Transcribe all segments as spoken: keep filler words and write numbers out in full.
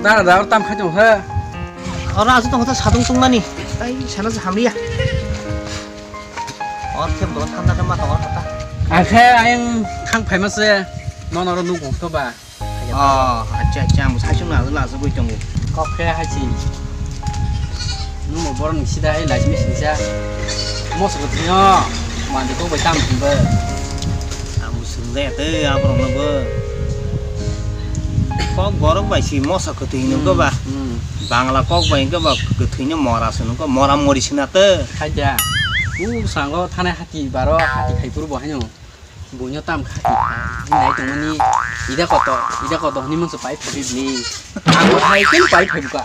Dara da, or tam khai tong khe. Oro aswk tong khe sadung tongmani. Tai sana se hamya. Or khe bo thanda khe ma tong or kha ta. Akhe ayang khang phaima se. Nono ro nuk to ba. Oh, acha, acha, ang saichung na la sa goi tongo. Kok khe hai si. Nung mo borok ni sida hai lai mi singsa. Moso ko thingo. Mandi kok bai tam thumbe. Ang bo sung de te aborok no bo. Kok borok bai si moso ko thingo ko ba. Hmm. Bangla kok bai ko ba ko thingo mora sung ko mora mori sina te. Hai ja. U sango thane hati baro hati khai puru bo haino. Buino tam kha ti kha. Nai tongmani ida koto, ida koto hwnwi mangsa pai phai bini. Ang bo hai ken pai phai buka.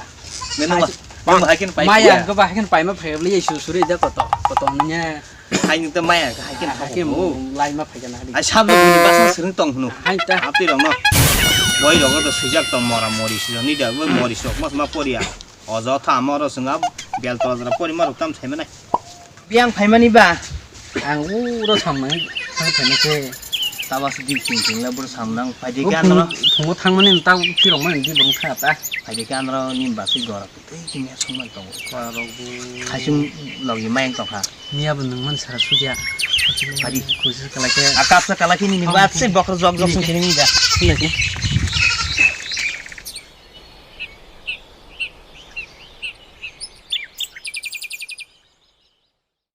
Neno ma, neno hai ken pai Maya buka. Ang ko ba hai ken pai ma phai bli su suri ida koto. Koto hwnwi nya. Hai nung to maya hai ken Hai pai ken buka. Lai ma phai kana hadi. Ai sab lo bini basa sering tong hunu. Hai ta. Api rong no. Boi rong to sujak tong mora mori sujak ni da bo mori sok mas ma poria. Ojo tha amoro swnga bel tola jora pori ma rok tam sai manai. Biyang phaimani ba? Ang uro samnai, ang phainai khe. Taba se dik ting ting le bwrwi samnang. Phaidi O khe phung-, anro. Phungo thangmani ta tirok mani di borong kha ta. Phaidi khe anro nim ba se gora tei kini songmani tongo. Kharok bo. Khaichung logi mayang tongkha. Miya bo nung man sara sujya. Phaidi. Kusi kala khe. Akap sa kala khe nini ba se bokro jok jok sung khe nini ba. Sini.